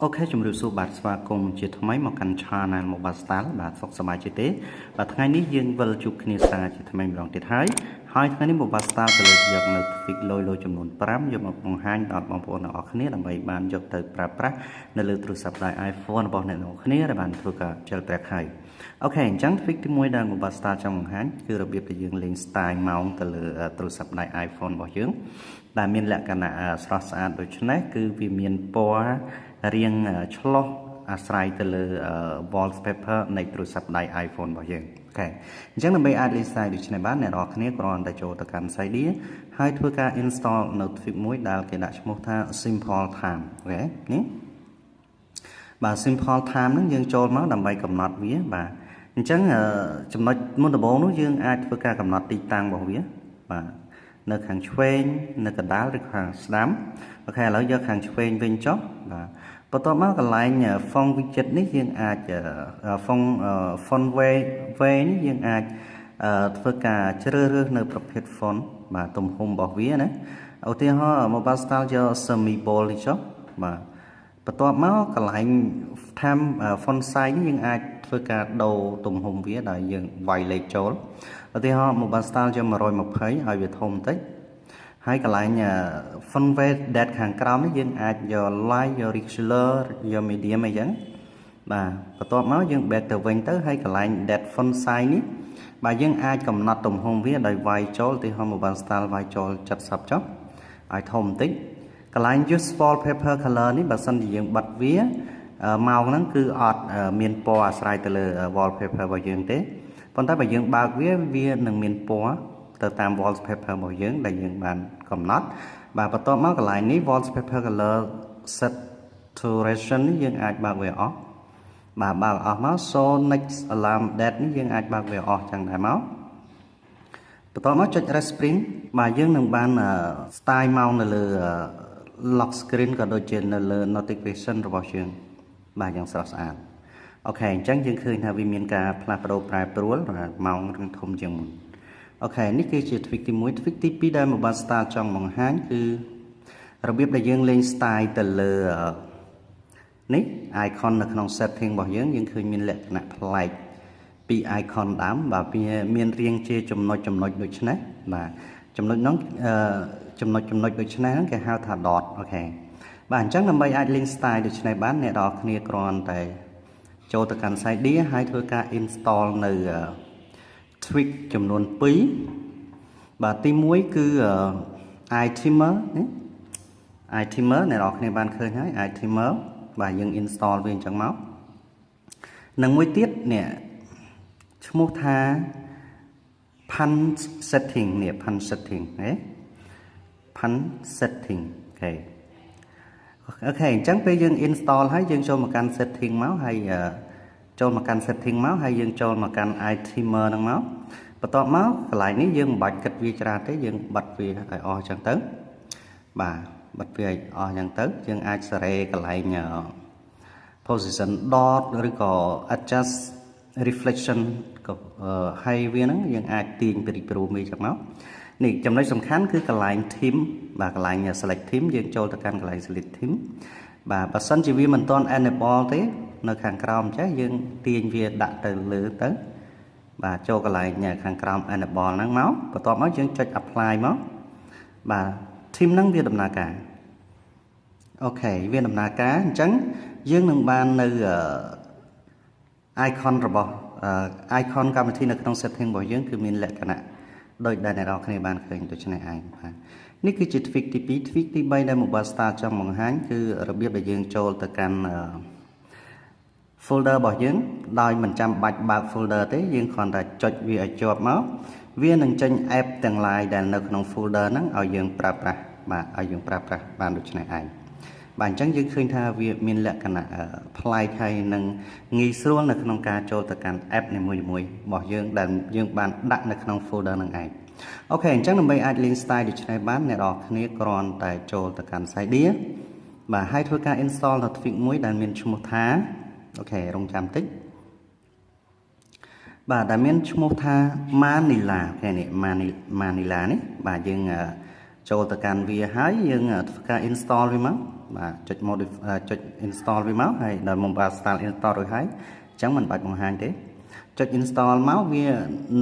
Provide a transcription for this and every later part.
OK ជំរាបសួរបាទស្វាគមន៍ជាថ្មីមកកាន់ Channel Mobile Style បាទសុខសប្បាយជាទេបាទថ្ងៃនេះយើងវិលជួបគ្នាសារជាថ្មីម្ដងទៀតហើយហើយថ្ងៃនេះ Mobile Style ក៏លើកយកនៅ tweak លយលយចំនួន5យកមកបង្ហាញដល់បងប្អូនទាំងអស់គ្នាដើម្បីបានយកទៅប្រើប្រាស់នៅលើទូរស័ព្ទដៃ iPhone របស់អ្នកទាំងអស់គ្នាដែលបានធ្វើការ jailbreak ហើយ OK អញ្ចឹង tweak ទី1ដែល Mobile Style ចង់បង្ហាញគឺរបៀបដែលយើងលេង style ម៉ោងទៅលើទូរស័ព្ទដៃ iPhone របស់យើងដែលមានលក្ខណៈស្រស់ស្អាតដូចនេះគឺវាមានពណ៌រៀងឆ្លុះអាស្រ័យទៅលើ wallpaper នៃទូរស័ព្ទដៃ iPhone របស់យើង OK អញ្ចឹងដើម្បីអាចលេង style ដូចនេះបានអ្នកនរគ្នាគ្រាន់តែចូលទៅកាន់ Cydia ហើយធ្វើការ install នៅ tweak មួយដែលគេដាក់ឈ្មោះថា Simple Time OK នេះបាទ Simple Time ហ្នឹងយើងចូលមកដើម្បីកំណត់វាបាទអញ្ចឹងចំណុចមុនដំបូងនោះយើងអាចធ្វើការកំណត់ទីតាំងរបស់វាបាទនៅខាងឆ្វេងនៅកណ្ដាលឬខាងស្ដាំOK ឥឡូវយកខាងឆ្វេងវិញចុះបាទបន្ទាប់មកកន្លែង font widget នេះយើងអាច font font weight នេះយើងអាចធ្វើការជ្រើសរើសនៅប្រភេទ font បាទទំហំរបស់វាណាឧទាហរណ៍ Mobile Style យក semi bold នេះចុះបាទបន្ទាប់មកកន្លែង time font size នេះយើងអាចធ្វើការដូរទំហំវាដោយយើងវាយលេខចូលឧទាហរណ៍ Mobile Style យក120ឲ្យវាធំបន្តិចហើយកន្លែង font weight date ខាងក្រោមនេះយើងអាចយក light យក regular យក medium អីចឹងបាទបន្ទាប់មកយើង back ទៅវិញទៅហើយកន្លែង date font size នេះបាទយើងអាចកំណត់ទំហំវាដោយវាយចូលទីហោ Mobile Style វាយចូល70ចុះឲ្យធំបន្តិចកន្លែង use wallpaper color នេះបើសិនជាយើងបិទវាម៉ោងហ្នឹងគឺអត់មានពណ៌អាស្រ័យទៅលើ wallpaper របស់យើងទេប៉ុន្តែបើយើងបើកវាវានឹងមានពណ៌ទៅតាម wallpaper របស់យើងដែលយើងបានកំណត់បាទបន្ទាប់មកកន្លែងនេះ wallpaper color saturation នេះយើងអាចបើកវាអស់បាទបើកអស់មក show next alarm date នេះយើងអាចបើកវាអស់ចឹងដែរមកបន្ទាប់មកចុច respring បាទយើងនឹងបាន style ម៉ោងនៅលើ lock screen ក៏ដូចជានៅលើ notification របស់យើងបាទយ៉ាងស្រស់ស្អាត OK អញ្ចឹងយើងឃើញថាវាមានការផ្លាស់ប្ដូរប្រែប្រួលម៉ោងរឹងធំជាងមុន OK នេះគឺជា tweak ទី1 tweak ទី2ដែល Mobile Star ចង់បង្ហាញគឺរបៀបដែលយើងលេង style ទៅលើនេះ icon នៅក្នុង setting របស់យើងយើងឃើញមានលក្ខណៈប្លែកពី icon ដើមបាទវាមានរាងជាចំណុចចំណុចដូចនេះបាទចំណុចហ្នឹងចំណុចចំណុចដូចនេះហ្នឹងគេហៅថា dot OK បាទអញ្ចឹងដើម្បីអាចលេង style ដូចនេះបានអ្នកនរគ្នាគ្រាន់តែចូលទៅកាន់ Cydia ហើយធ្វើការ install នៅ tweak ចំនួន2បាទទី1គឺ iTimer នេះ iTimer អ្នកនរគ្នាបានឃើញហើយ iTimer បាទយើង install វាអញ្ចឹងមកនិងមួយទៀតនេះឈ្មោះថា Punch setting នេះ Punch setting ណា Punch setting OK អញ្ចឹងពេលយើង install ហើយយើងចូលមកកាន់ setting មកហើយចូលមកកាន់ setting មកហើយយើងចូលមកកាន់ iTimer ហ្នឹងមកបន្ទាប់មកកន្លែងនេះយើងមិនបាច់គិតវាច្រើនទេយើងបិទវាឲ្យអស់អញ្ចឹងទៅបាទបិទវាឲ្យអស់អញ្ចឹងទៅយើងអាចសេរីកន្លែង position dot ឬក៏ adjust reflection ក៏ហើយវាហ្នឹងយើងអាចទាញព្រិចព្រមវាចឹងមកនេះចំណុចសំខាន់គឺកន្លែង theme បាទកន្លែង select theme យើងចូលទៅកាន់កន្លែង select theme បាទបើសិនជាវាមិនទាន់ enable ទេនៅខាងក្រោមចេះយើងទាញវាដាក់ទៅលើទៅបាទចូលកន្លែងខាងក្រោម enable ហ្នឹងមកបន្ទាប់មកយើងចុច apply មកបាទ theme ហ្នឹងវាដំណើរការ OK វាដំណើរការអញ្ចឹងយើងនឹងបាននៅ icon របស់ icon កម្មវិធីនៅក្នុង setting របស់យើងគឺមានលក្ខណៈដូចដែលអ្នកនរគ្នាបានឃើញដូច្នេះឯងបាទនេះគឺជា tweak ទី2 tweak ទី3ដែល Mobile Star ចង់បង្ហាញគឺរបៀបដែលយើងចូលទៅកាន់ folder របស់យើងដោយមិនចាំបាច់បើក folder ទេយើងគ្រាន់តែចុចវាឲ្យជាប់មកវានឹងចេញ app ទាំងឡាយដែលនៅក្នុង folder ហ្នឹងឲ្យយើងប្រើប្រាស់បាទឲ្យយើងប្រើប្រាស់បានដូច្នេះឯងបាទអញ្ចឹងយើងឃើញថាវាមានលក្ខណៈប្លែកហើយនឹងងាយស្រួលនៅក្នុងការចូលទៅកាន់ app នីមួយៗរបស់យើងដែលយើងបានដាក់នៅក្នុង folder ហ្នឹងឯង OK អញ្ចឹងដើម្បីអាចលេង style ដូច្នេះបានអ្នកនរគ្នាគ្រាន់តែចូលទៅកាន់ Cydia បាទហើយធ្វើការ install នៅ tweak មួយដែលមានឈ្មោះថា OK រងចាំតិចបាទដែលមានឈ្មោះថា Manila OK នេះ Manila នេះបាទយើង ចូលទៅកាន់វាហើយយើងធ្វើការ install វាមកបាទចុច modify ចុច install វាមកហើយដល់ mobile style install រួចហើយអញ្ចឹងមិនបាច់បង្ហាញទេចុច install មកវា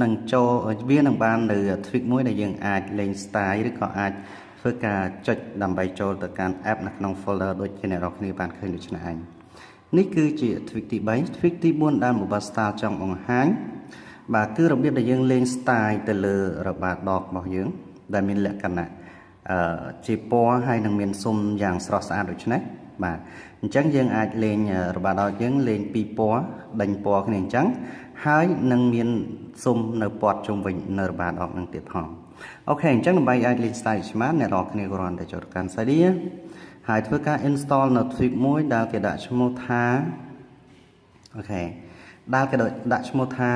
នឹងចូលវានឹងបាននៅ tweak មួយដែលយើងអាចលេង style ឬក៏អាចធ្វើការចុចដើម្បីចូលទៅកាន់ app នៅក្នុង folder ដូចជាអ្នកនរគ្នាបានឃើញដូច្នេះឯងនេះគឺជា tweak ទី3 tweak ទី4ដែល Mobile Style ចង់បង្ហាញបាទគឺរបៀបដែលយើងលេង style ទៅលើរបា dock របស់យើងដែលមានលក្ខណៈអឺជាពណ៌ហើយនឹងមានស៊ុមយ៉ាងស្រស់ស្អាតដូចនេះបាទអញ្ចឹងយើងអាចលេងរបា dock យើងលេងពីរពណ៌ដេញពណ៌គ្នាអញ្ចឹងហើយនឹងមានស៊ុមនៅព័ទ្ធជុំវិញនៅរបា dock នឹងទៀតផង OK អញ្ចឹងដើម្បីអាចលេង style ស្មានអ្នកនរគ្នាគ្រាន់តែចូលទៅកាន់ Cydia ហើយធ្វើការ install នៅ tweak មួយដែលគេដាក់ឈ្មោះថា OK ដែលគេដាក់ឈ្មោះថា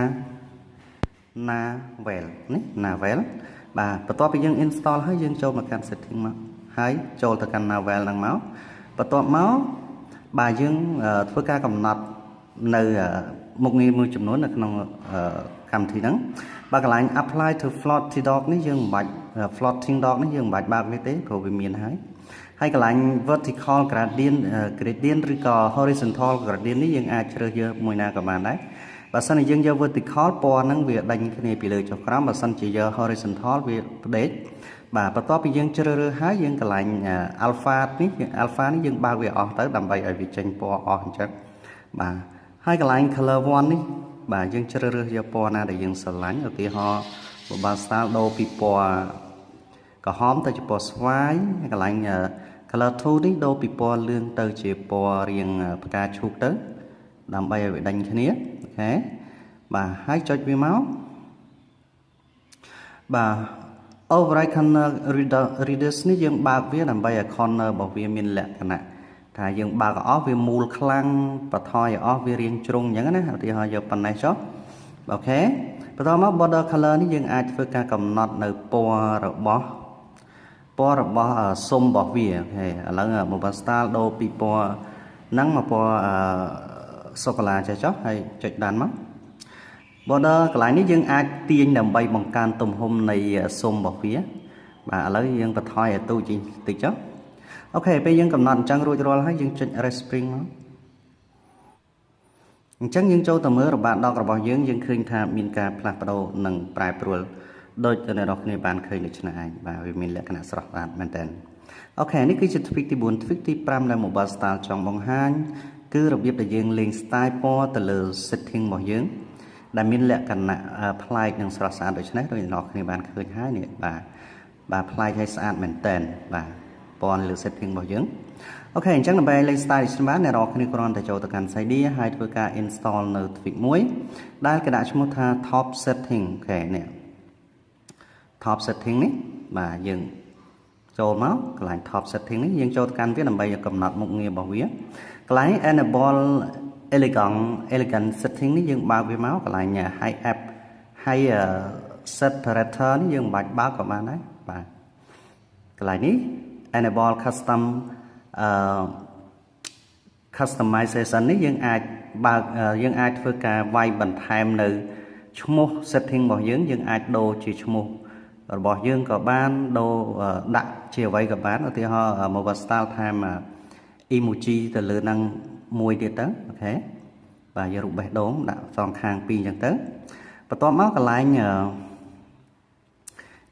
Navel នេះ Navel បាទបន្ទាប់ពីយើង install ហើយយើងចូលមកកាន់ setting មកហើយចូលទៅកាន់ Navel ហ្នឹងមកបន្ទាប់មកបាទយើងធ្វើការកំណត់នៅមុខងារមួយចំនួននៅក្នុងកម្មវិធីហ្នឹងបាទកន្លែង apply to floating dock នេះយើងមិនបាច់ floating dock នេះយើងមិនបាច់បើកវាទេព្រោះវាមានហើយហើយកន្លែង vertical gradient ឬក៏ horizontal gradient នេះយើងអាចជ្រើសយកមួយណាក៏បានដែរបើសិនជាយើងយក vertical ពណ៌ហ្នឹងវាដេញគ្នាពីលើចុះក្រោមបើសិនជាយក horizontal វាផ្ដេកបាទបន្ទាប់ពីយើងជ្រើសរើសហើយយើងកន្លែង alpha នេះ alpha នេះយើងបើកវាអស់ទៅដើម្បីឲ្យវាចេញពណ៌អស់អញ្ចឹងបាទហើយកន្លែង color 1នេះបាទយើងជ្រើសរើសយកពណ៌ណាដែលយើងស្រឡាញ់ឧទាហរណ៍បើ style ដូរពីពណ៌ក្រហមទៅជាពណ៌ស្វាយកន្លែង color 2នេះដូរពីពណ៌លឿងទៅជាពណ៌រាងផ្កាឈូកទៅដើម្បីឲ្យវាដេញគ្នា OK បាទហើយចុចវាមកបាទ override corner radius នេះយើងបើកវាដើម្បីឲ្យ corner របស់វាមានលក្ខណៈថាយើងបើកអស់វាមូលខ្លាំងបន្ថយឲ្យអស់វារៀងជ្រុងអញ្ចឹងណាឧទាហរណ៍យកប៉ុណ្ណេះចុះ OK បន្តមក border color នេះយើងអាចធ្វើការកំណត់នៅពណ៌របស់ស៊ុមរបស់វា OK ឥឡូវ mobile style ដូរពីពណ៌ហ្នឹងមកពណ៌សូកូឡាចេះចុះហើយចុច done មក border កន្លែងនេះយើងអាចទាញដើម្បីបង្កើនទំហំនៃស៊ុមរបស់វាបាទឥឡូវយើងបន្ថយឲ្យទូចតិចចុះ OK ពេលយើងកំណត់អញ្ចឹងរួចរាល់ហើយយើងចុច respring មកអញ្ចឹងយើងចូលទៅមើលរបា dock របស់យើងយើងឃើញថាមានការផ្លាស់ប្ដូរនិងប្រែប្រួលដូចអ្នកនរគ្នាបានឃើញដូច្នេះឯងបាទវាមានលក្ខណៈស្រស់ស្អាតមែនតើ OK នេះគឺជា tweak ទី4 tweak ទី5ដែល Mobile Style ចង់បង្ហាញគឺរបៀបដែលយើងលេង style ពណ៌ទៅលើ setting របស់យើងដែលមានលក្ខណៈប្លែកនិងស្រស់ស្អាតដូច្នេះដូចអ្នកនរគ្នាបានឃើញហើយនេះបាទបាទប្លែកហើយស្អាតមែនតើបាទពណ៌លើ setting របស់យើង OK អញ្ចឹងដើម្បីលេង style នេះបានអ្នកនរគ្នាគ្រាន់តែចូលទៅកាន់ Cydia ហើយធ្វើការ install នៅ tweak មួយដែលគេដាក់ឈ្មោះថា top setting OK នេះ top setting នេះបាទយើងចូលមកកន្លែង top setting នេះយើងចូលទៅកាន់វាដើម្បីកំណត់មុខងាររបស់វាកន្លែង enable elegant setting នេះយើងបើកវាមកកន្លែង hide app hide separator នេះយើងមិនបាច់បើកក៏បានដែរបាទកន្លែងនេះ enable custom អឺ customization នេះយើងអាចបើកយើងអាចធ្វើការវាយបន្ថែមនៅឈ្មោះ setting របស់យើងយើងអាចដូរជាឈ្មោះរបស់យើងក៏បានដូរដាក់ជាអ្វីក៏បានឧទាហរណ៍ mobile style ថែម emoji ទៅលើនឹងមួយទៀតទៅ OK បាទយករូបបេះដូងដាក់សងខាងពីរអញ្ចឹងទៅបន្ទាប់មកកន្លែង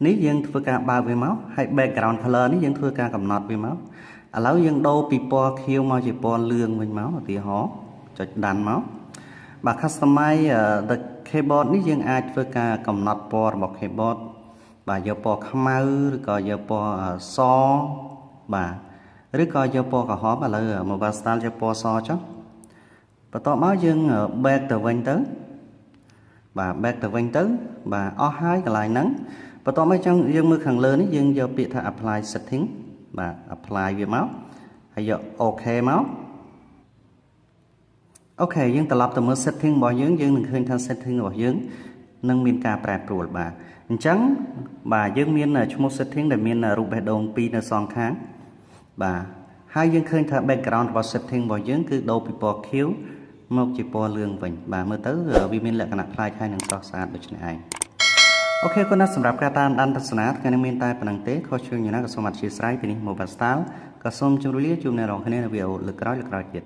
នេះយើងធ្វើការបើកវាមកហើយ background color នេះយើងធ្វើការកំណត់វាមកឥឡូវយើងដូរពីពណ៌ខៀវមកជាពណ៌លឿងវិញមកឧទាហរណ៍ចុច done មកបាទ customize the keyboard នេះយើងអាចធ្វើការកំណត់ពណ៌របស់ keyboard បាទយកពណ៌ខ្មៅឬក៏យកពណ៌សបាទឬក៏យកពណ៌ក្រហមឥឡូវ mobile style យកពណ៌សចុះបន្ទាប់មកយើង back ទៅវិញទៅបាទ back ទៅវិញទៅបាទអស់ហើយកន្លែងហ្នឹងបន្ទាប់មកចង់យើងមើលខាងលើនេះយើងយកពាក្យថា apply setting បាទ apply វាមកហើយយក OK មក OK យើងត្រឡប់ទៅមើល setting របស់យើងយើងនឹងឃើញថា setting របស់យើងនឹងមានការប្រែប្រួលបាទអញ្ចឹងបាទយើងមានឈ្មោះ setting ដែលមានរូបបេះដូងពីរនៅសងខាងបាទហើយយើងឃើញថា background របស់ setting របស់យើងគឺដូរពីពណ៌ខៀវមកជាពណ៌លឿងវិញបាទមើលទៅវាមានលក្ខណៈប្លែកហើយនឹងស្រស់ស្អាតដូចនេះឯង។ OK គុណណាស់សម្រាប់ការតាមដានទស្សនាថ្ងៃនេះមានតែប៉ុណ្្នឹងទេខុសឆ្គងយ៉ាងណាក៏សូមអធ្យាស្រ័យពីនេះ Mobile Style ក៏សូមជម្រាបលាជួបអ្នកនរគ្នានៅវីដេអូលើកក្រោយៗទៀត។